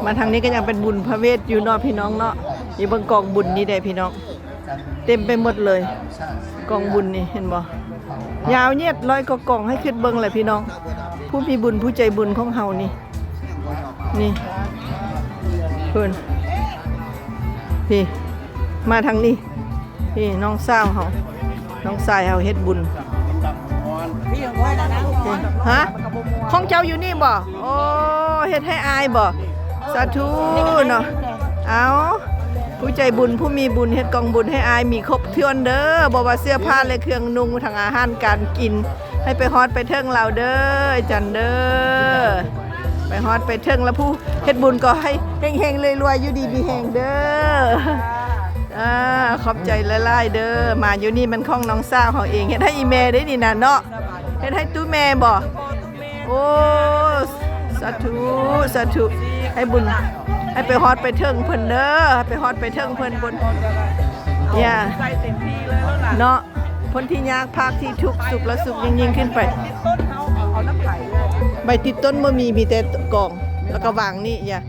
ມາທາງນີ້ກໍຍັງເປັນບຸນພະເວດຢູ່ເນາະພີ່ນ້ອງເນາະ. ຢູ່ເບິ່ງກອງບຸນນີ້ເດ້ພີ່ນ້ອງ ເຕັມໄປໝົດເລີຍ. ກອງບຸນນີ້ເຫັນບໍ່? ຍາວເຍດ ຮ້ອຍກວ່າກອງ ໃຫ້ຄິດເບິ່ງແຫຼະພີ່ນ້ອງ. ຜູ້ມີບຸນ ຜູ້ໃຈບຸນຂອງເຮົານີ້ ນີ້ເພິ່ນ ພີ້ ມາທາງນີ້ ນີ້ນ້ອງສາວເຮົາ ນ້ອງຊາຍເຮົາເຮັດບຸນ. ຮະ? ຂອງເຈົ້າຢູ່ນີ້ບໍ່? ໂອ້ ເຮັດໃຫ້ອ້າຍບໍ່? ສາທຸເນາະ. ເອົາ ຜູ້ໃຈບຸນ ຜູ້ມີບຸນ ເຮັດກອງບຸນໃຫ້ອ້າຍມີຄົບຖ້ວນເດີ. ບໍ່ວ່າເສື້ອຜ້າ ແລະ ເຄື່ອງນຸ່ງ ທັງອາຫານການກິນ ໃຫ້ໄປຮອດໄປເຖິງລາວເດີ ອາຈານເດີ. ໄປຮອດໄປເຖິງລະ ຜູ້ເຮັດບຸນກໍໃຫ້ເຮັງໆລວຍໆ ຢູ່ດີມີແຮງເດີ. ອ່າ ຂອບໃຈຫຼາຍໆເດີ. ມາຢູ່ນີ້ແມ່ນຂອງນ້ອງສາວເຮົາເອງ ເຮັດໃຫ້ອີ່ແມ່ເດ້ນີ້ນະເນາະ. ເຮັດໃຫ້ຕູ້ແມ່ບໍ່? ໂອ້ ສາທຸ ສາທຸ. ໃຫ້ບຸນ ໃຫ້ໄປຮອດໄປເຖິງເພິ່ນເດີ ໃຫ້ໄປຮອດໄປເຖິງເພິ່ນ ບຸນ ຢ່າ ເນາະ. ຄົນທີ່ຍາກພາກທີ່ທຸກ ສຸກລະສຸກຍິ່ງໆຂຶ້ນໄປ. ໃບຕິດຕົ້ນບໍ່ມີ ມີແຕ່ກອງ ແລ້ວກໍວາງນີ້. ຢ່າ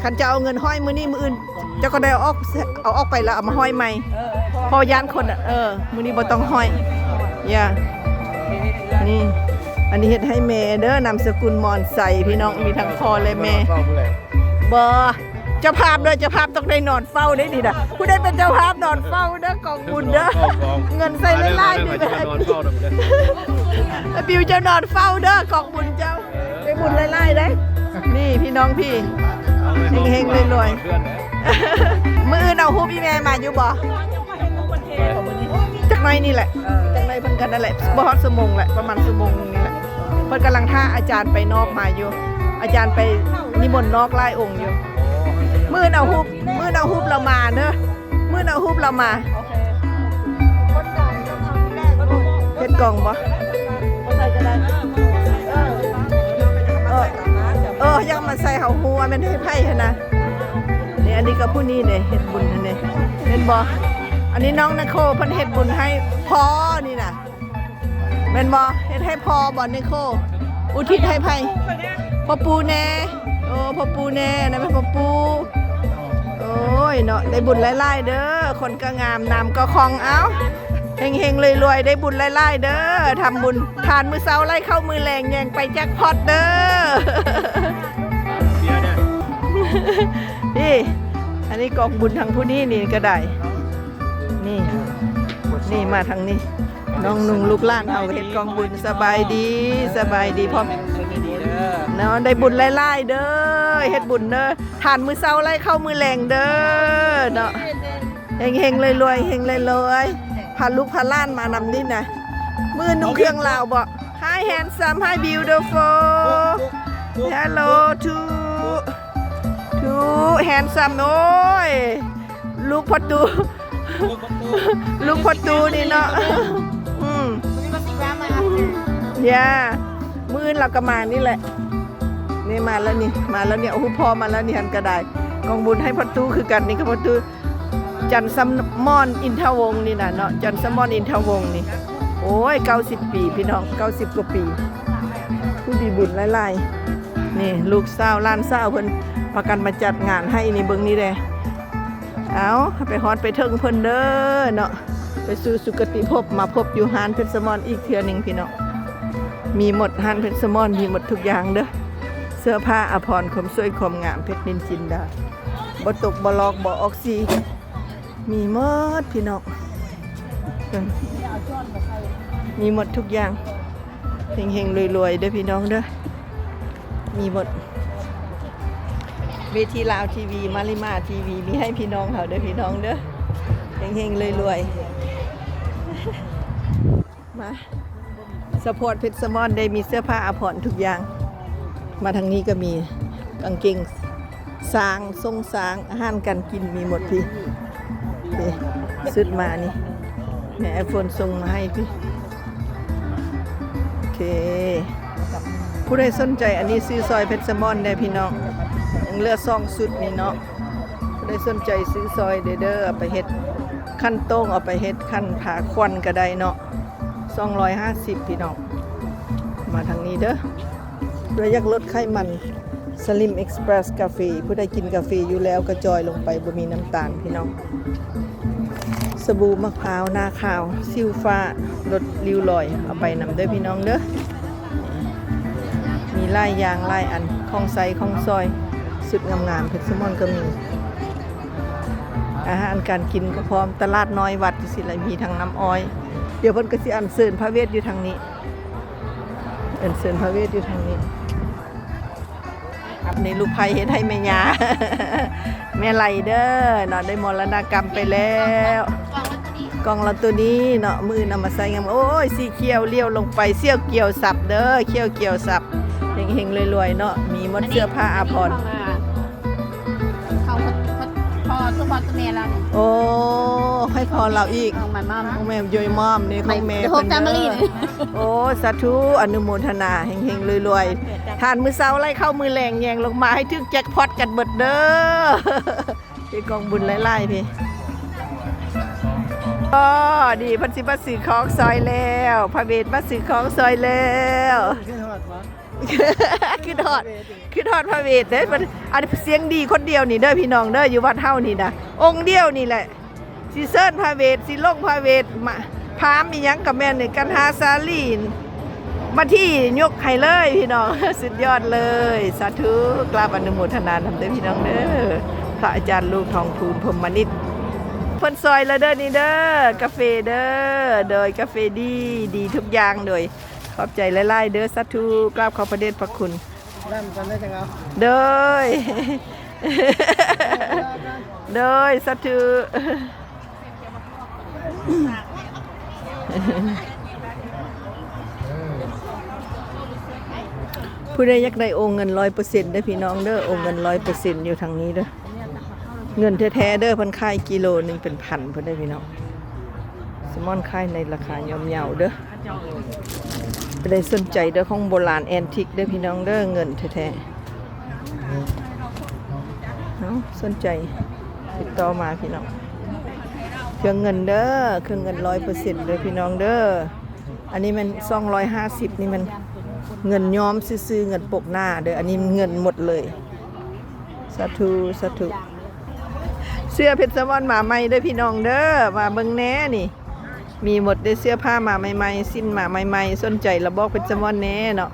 ຄັນຈະເອົາເງິນຮ້ອຍມື້ນີ້ ມື້ອື່ນເຈົ້າກໍໄດ້ເອົາອອກ ເອົາອອກໄປແລ້ວເອົາມາຮ້ອຍໃໝ່. ເພາະຢ້ານຄົນ ເອີ ມື້ນີ້ບໍ່ຕ້ອງຮ້ອຍ. ຢ່າ ນີ້ ອັນນີ້ເຮັດໃຫ້ແມ່ເດີ ນາມສະກຸນມອນໄຊ ພີ່ນ້ອງ ມີທັງພໍ່ ແລະ ແມ່. ບໍ່ ເຈົ້າພາບເດີ ເຈົ້າພາບຕ້ອງໄດ້ນອນເຝົ້າເດ້ນີ້ນະ. ຜູ້ໃດເປັນເຈົ້າພາບນອນເຝົ້າເດີ ກອງບຸນເດີ. ເງິນໃສ່ຫຼາຍໆນີ້ ໄປບິວເຈົ້ານອນເຝົ້າເດີ ກອງບຸນເຈົ້າ ໄດ້ບຸນຫຼາຍໆເດ້. ນີ້ພີ່ນ້ອງ ພີ້ ເຮັງໆລວຍໆ. ມື້ອື່ນເອົາຮູບອີ່ແມ່ມາຢູ່ບໍ່? ຈັກໜ້ອຍນີ້ແຫຼະ ຈັກໜ້ອຍເພິ່ນກໍນັ້ນແຫຼະ ບໍ່ຮອດຊົ່ວໂມງແຫຼະ ປະມານຊົ່ວໂມງໜຶ່ງນີ້ແຫຼະ. ເພິ່ນກຳລັງຖ້າອາຈານໄປນອກມາຢູ່ ອາຈານໄປນິມົນນອກຫຼາຍອົງຢູ່. ມື້ອື່ນເອົາຮູບ ມື້ອື່ນເອົາຮູບລາວມາເດີ ມື້ອື່ນເອົາຮູບລາວມາ. ເຮັດກອງບໍ່? ເອີ ເອີ ຢາກມາໃສ່ເຮົາຮູ້ວ່າແມ່ນໃຫ້ໃຜຫັ້ນນະ. ນີ້ ອັນນີ້ກໍຜູ້ນີ້ເດ້ ເຮັດບຸນຫັ້ນເດ້ ເຫັນບໍ່? ອັນນີ້ນ້ອງນະໂຄ ເພິ່ນເຮັດບຸນໃຫ້ພໍ່ນີ້ນະ ແມ່ນບໍ່? ເຮັດໃຫ້ພໍ່ບໍ່ ນະໂຄ? ອຸທິດໃຫ້ໃຜ? ພໍ່ປູ່ແນ່. ໂອ້ ພໍ່ປູ່ແນ່ ອັນນັ້ນແມ່ນພໍ່ປູ່. ໂອ້ຍເນາະ ໄດ້ບຸນຫຼາຍໆເດີ ຄົນກໍງາມ ນ້ຳກໍຄ່ອງ. ເອົ້າ ເຮັງໆລວຍໆ ໄດ້ບຸນຫຼາຍໆເດີ. ທຳບຸນທານມື້ເຊົ້າ ໄລ່ເຂົ້າມື້ແລງ ແຍ່ງໄປແຈັກພອດເດີ. ນີ້ ອັນນີ້ກອງບຸນທາງຜູ້ນີ້ນີ້ກໍໄດ້ ນີ້ ນີ້ມາທາງນີ້ ນ້ອງນຸ່ງລູກຫຼານເຮົາເຮັດກອງບຸນ. ສະບາຍດີ ສະບາຍດີພໍ່ແມ່ເນາະ ໄດ້ບຸນຫຼາຍໆເດີ ເຮັດບຸນເດີ ທານມື້ເຊົ້າໄລ່ເຂົ້າມື້ແລງເດີເນາະ. ເຮັງໆລວຍໆ ເຮັງໆລວຍໆ ພາລູກພາຫຼານມານຳນີ້ນະ. ມື້ນຸ່ງເຄື່ອງລາວບໍ່? Hi handsome, hi beautiful. Hello to to handsome. ໂອ້ຍ ລູກພໍ່ຕູ້ ລູກພໍ່ຕູ້ນີ້ເນາະ. ອືມ ຢ່າ ມື້ອື່ນລາວກໍມານີ້ແຫຼະ. ນີ້ມາແລ້ວນີ້ ມາແລ້ວນີ້ ໂອ້ໂຫ ພໍ່ມາແລ້ວນີ້ ຫັ້ນກໍໄດ້. ກອງບຸນໃຫ້ພໍ່ຕູ້ຄືກັນ ນີ້ກໍພໍ່ຕູ້ ຈັນສະໝອນ ອິນທະວົງນີ້ນະເນາະ ຈັນສະໝອນ ອິນທະວົງນີ້. ໂອ້ຍ ເກົ້າສິບປີພີ່ນ້ອງ ເກົ້າສິບກວ່າປີ ຜູ້ມີບຸນຫຼາຍໆ. ນີ້ລູກສາວຫຼານສາວເພິ່ນພາກັນມາຈັດງານໃຫ້ນີ້ ເບິ່ງນີ້ແດ່. ເອົາ ໃຫ້ໄປຮອດໄປເຖິງເພິ່ນເດີເນາະ ໄປສູ່ສຸຄະຕິພົບ ມາພົບຢູ່ຮ້ານເພັດສະໝອນອີກເທື່ອໜຶ່ງພີ່ນ້ອງ. ມີໝົດ ຮ້ານເພັດສະໝອນມີໝົດທຸກຢ່າງເດີ ເສື້ອຜ້າອາພອນ ຄວາມສວຍຄວາມງາມ ເພັດນິນຈິນດາ ບໍ່ຕົກບໍ່ລອກບໍ່ອອກສີ ມີໝົດພີ່ນ້ອງ ເອີ ມີໝົດທຸກຢ່າງ. ເຮັງໆລວຍໆເດີພີ່ນ້ອງເດີ ມີໝົດ. ເວທີລາວທີວີ ມາລິມາທີວີ ມີໃຫ້ພີ່ນ້ອງເຮົາເດີພີ່ນ້ອງເດີ ເຮັງໆລວຍໆ. ມາ ສະພອດເພັດສະໝອນ ໄດ້ມີເສື້ອຜ້າອາພອນທຸກຢ່າງ. ມາທາງນີ້ກໍມີກາງເກງຊ້າງ ຊົງຊ້າງ ອາຫານການກິນມີໝົດພີ້. ນີ້ ຊຸດມານີ້ ແມ່ໄອໂຟນສົ່ງມາໃຫ້ພີ້. ໂອເຄ ຜູ້ໃດສົນໃຈ ອັນນີ້ຊື້ຊອຍເພັດສະໝອນແດ່ພີ່ນ້ອງ ຍັງເຫຼືອສອງຊຸດນີ້ເນາະ. ຜູ້ໃດສົນໃຈຊື້ຊອຍເດີ ເດີ ເອົາໄປເຮັດ ຄັນໂຕ້ງ ເອົາໄປເຮັດຄັນພາຂວັນກໍໄດ້ເນາະ. ສອງຮ້ອຍຫ້າສິບພີ່ນ້ອງ ມາທາງນີ້ເດີ. ເພື່ອຢາກລົດໄຂມັນ Slim Express Cafe ຜູ້ໃດກິນກາເຟຢູ່ແລ້ວກໍຈອຍລົງໄປ ບໍ່ມີນ້ຳຕານພີ່ນ້ອງ. ສະບູ ໝາກພ້າວ ໜ້າຂາວ ສິວຟ້າ ລົດລິ້ວລອຍ ເອົາໄປນຳເດີພີ່ນ້ອງເດີ. ມີຫຼາຍຢ່າງຫຼາຍອັນ ຂອງໃຊ້ຂອງສອຍ ຊຸດງາມໆ ເພັດສະໝອນກໍມີ ອາຫານການກິນກໍພ້ອມ. ຕະຫຼາດນ້ອຍວັດ ຈັ່ງຊີ້ລະ ມີທັງນ້ຳອ້ອຍ. ດຽວເພິ່ນກໍຊິອັນເຊີນພະເວດຢູ່ທາງນີ້ ອັນເຊີນພະເວດຢູ່ທາງນີ້. ນີ້ລູກໃພ້ເຮັດໃຫ້ແມ່ຍ່າ ແມ່ໄຫຼເດີເນາະ ໄດ້ມໍລະນະກຳໄປແລ້ວ. ກ່ອງລະໂຕນີ້ເນາະ ມື້ອື່ນເອົາມາໃຊ້ງາມ. ໂອ້ຍ ສີຂຽວລ້ຽວລົງໄປ ຂຽວກ່ຽວສັບເດີ ຂຽວກ່ຽວສັບ ເຮັງໆ ລວຍໆ ເນາະ ມີໝົດເສື້ອຜ້າອາພອນ. ຂອງພໍ່ ພໍ່ ພໍ່ ພໍ່ແມ່ລາວນີ້. ໂອ້ ໃຫ້ພໍ່ລາວອີກ ຂອງແມ່ມອມ ຂອງແມ່ຢາຍມອມນີ້ ຂອງແມ່ເພິ່ນເດີ. ໂອ້ ສາທຸ ອະນຸໂມທະນາ ເຮັງໆ ລວຍໆ. ທານມື້ເຊົ້າໄລ່ເຂົ້າມື້ແລງ ແຍງລົງມາໃຫ້ຖືກແຈັກພອດກັນເບິດເດີ. ເຮັດກອງບຸນຫຼາຍໆ ພີ້. ອໍ ດີ ເພິ່ນຊິມາຊື້ຂອງຊອຍແລ້ວ ພະເວດມາຊື້ຂອງຊອຍແລ້ວ. ຄິດຮອດ ຄິດຮອດພະເວດເດ້. ເພິ່ນ ອັນສຽງດີຄົນດຽວນີ້ເດີພີ່ນ້ອງເດີ ຢູ່ວັດເຮົານີ້ນະ ອົງດຽວນີ້ແຫຼະ ຊິເຊີນພະເວດ ຊິລົງພະເວດ ມາ ພາມອີ່ຫຍັງກໍແມ່ນນີ້ ກັນຫາສາລີ ມາທີ່ຍົກໃຫ້ເລີຍພີ່ນ້ອງ. ສຸດຍອດເລີຍ ສາທຸ ກາບອະນຸໂມທະນານຳເດີພີ່ນ້ອງເດີ. ພະອາຈານລູກທອງພູນ ພົມມະນິດ ເພິ່ນຊອຍແລ້ວເດີນີ້ເດີ ກາເຟເດີ. ໂດຍ ກາເຟດີ ດີທຸກຢ່າງ ໂດຍ ຂອບໃຈຫຼາຍໆ ເດີ ສາທຸ ກາບຂອບພະເດດພະຄຸນ. ໂດຍ ໂດຍ ສາທຸ. ຜູ້ໃດຢາກໄດ້ໂອງເງິນຮ້ອຍເປີເຊັນເດີພີ່ນ້ອງເດີ ໂອງເງິນຮ້ອຍເປີເຊັນຢູ່ທາງນີ້ເດີ. ເງິນແທ້ໆ ເດີ ເພິ່ນຂາຍກິໂລໜຶ່ງເປັນພັນພຸ້ນເດີພີ່ນ້ອງ. ສະໝອນຂາຍໃນລາຄາຍ່ອມເຍົາເດີ. ຜູ້ໃດສົນໃຈເດີ ຂອງໂບລານແອນທິກເດີພີ່ນ້ອງເດີ ເງິນແທ້ໆ. ເອົາ ສົນໃຈຕິດຕໍ່ມາພີ່ນ້ອງ. ເຄື່ອງເງິນເດີ ເຄື່ອງເງິນຮ້ອຍເປີເຊັນເດີພີ່ນ້ອງເດີ. ອັນນີ້ແມ່ນສອງຮ້ອຍຫ້າສິບ ນີ້ແມ່ນເງິນຍ້ອມຊື່ໆ ເງິນປົກໜ້າເດີ ອັນນີ້ເງິນໝົດເລີຍ. ສາທຸ ສາທຸ. ເສື້ອເພັດສະໝອນມາໃໝ່ເດີພີ່ນ້ອງເດີ ມາເບິ່ງແດ່ນີ້. ມີໝົດເດ້ ເສື້ອຜ້າມາໃໝ່ໆ ສິ້ນມາໃໝ່ໆ. ສົນໃຈລະບອກເພັດສະໝອນແດ່ເນາະ.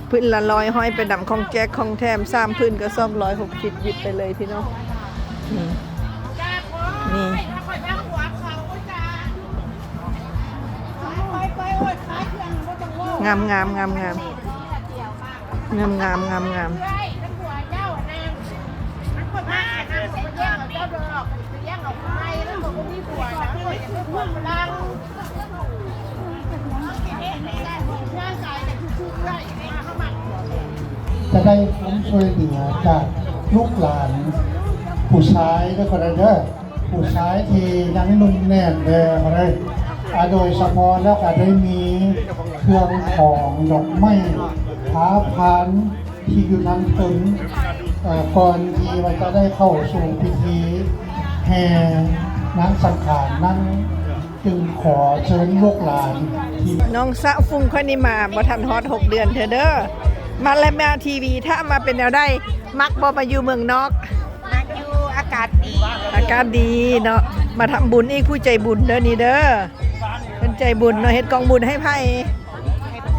ພື້ນລະຮ້ອຍ ຮ້ອຍໄປນຳ ຂອງແຈກຂອງແຖມ ສາມພື້ນກໍສອງຮ້ອຍຫົກສິບ ຫຍິບໄປເລີຍພີ່ນ້ອງ. ອືມ ນີ້ ງາມໆ ງາມໆ. ງາມໆ ງາມໆ. ຈະໄດ້ຄວາມຊ່ວຍເຫຼືອຈາກລູກຫຼານຜູ້ຊາຍເດີ ເດີ. ຜູ້ຊາຍທີ່ຍັງໜຸ່ມແໜ້ນແດ່ ເອີ ໂດຍສະເພາະແລ້ວກໍໄດ້ມີເຄື່ອງຂອງດອກໄມ້ ພາພານທີ່ຢູ່ທາງເທິງ ເອີ ກ່ອນທີ່ວ່າຈະໄດ້ເຂົ້າສູ່ພິທີແຫ່ນາງສັງຂານນັ້ນ ຈຶ່ງຂໍເຊີນລູກຫຼານທີ່ ນ້ອງສາວຟຸ້ງຂ້ອຍນີ້ມາບໍ່ທັນຮອດຫົກເດືອນເທື່ອເດີ ມາແລ້ວ ມາທີວີ ຖາມວ່າເປັນແນວໃດ ມັກບໍ່ມາຢູ່ເມືອງນອກ? ມັກຢູ່ ອາກາດດີ ອາກາດດີເນາະ ມາທຳບຸນອີກ ຜູ້ໃຈບຸນເດີນີ້ເດີ ເພິ່ນໃຈບຸນເນາະ ເຮັດກອງບຸນໃຫ້ໃຜ? ໃຫ້ປູ່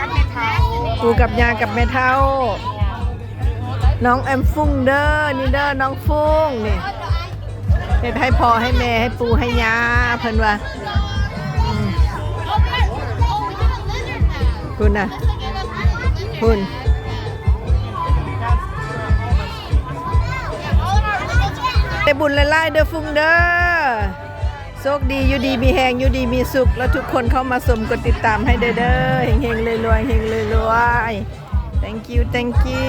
ກັບແມ່ເຖົ້າ ປູ່ກັບຍ່າກັບແມ່ເຖົ້າ ນ້ອງແອມຟຸ້ງເດີ ນີ້ເດີ ນ້ອງຟຸ້ງນີ້ ເຮັດໃຫ້ພໍ່ໃຫ້ແມ່ ໃຫ້ປູ່ໃຫ້ຍ່າ ເພິ່ນວ່າ ອືມ ພຸ້ນນະ ພຸ້ນ. ໄດ້ບຸນຫຼາຍໆ ເດີຟຸ້ງເດີ ໂຊກດີ ຢູ່ດີມີແຮງ ຢູ່ດີມີສຸກ ແລະ ທຸກຄົນເຂົ້າມາຊົມ ກົດຕິດຕາມໃຫ້ແດ່ເດີ ເຮັງໆ ລວຍໆ ເຮັງໆ ລວຍໆ. Thank you, thank you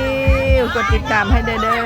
ກົດຕິດຕາມໃຫ້ແດ່ເດີ.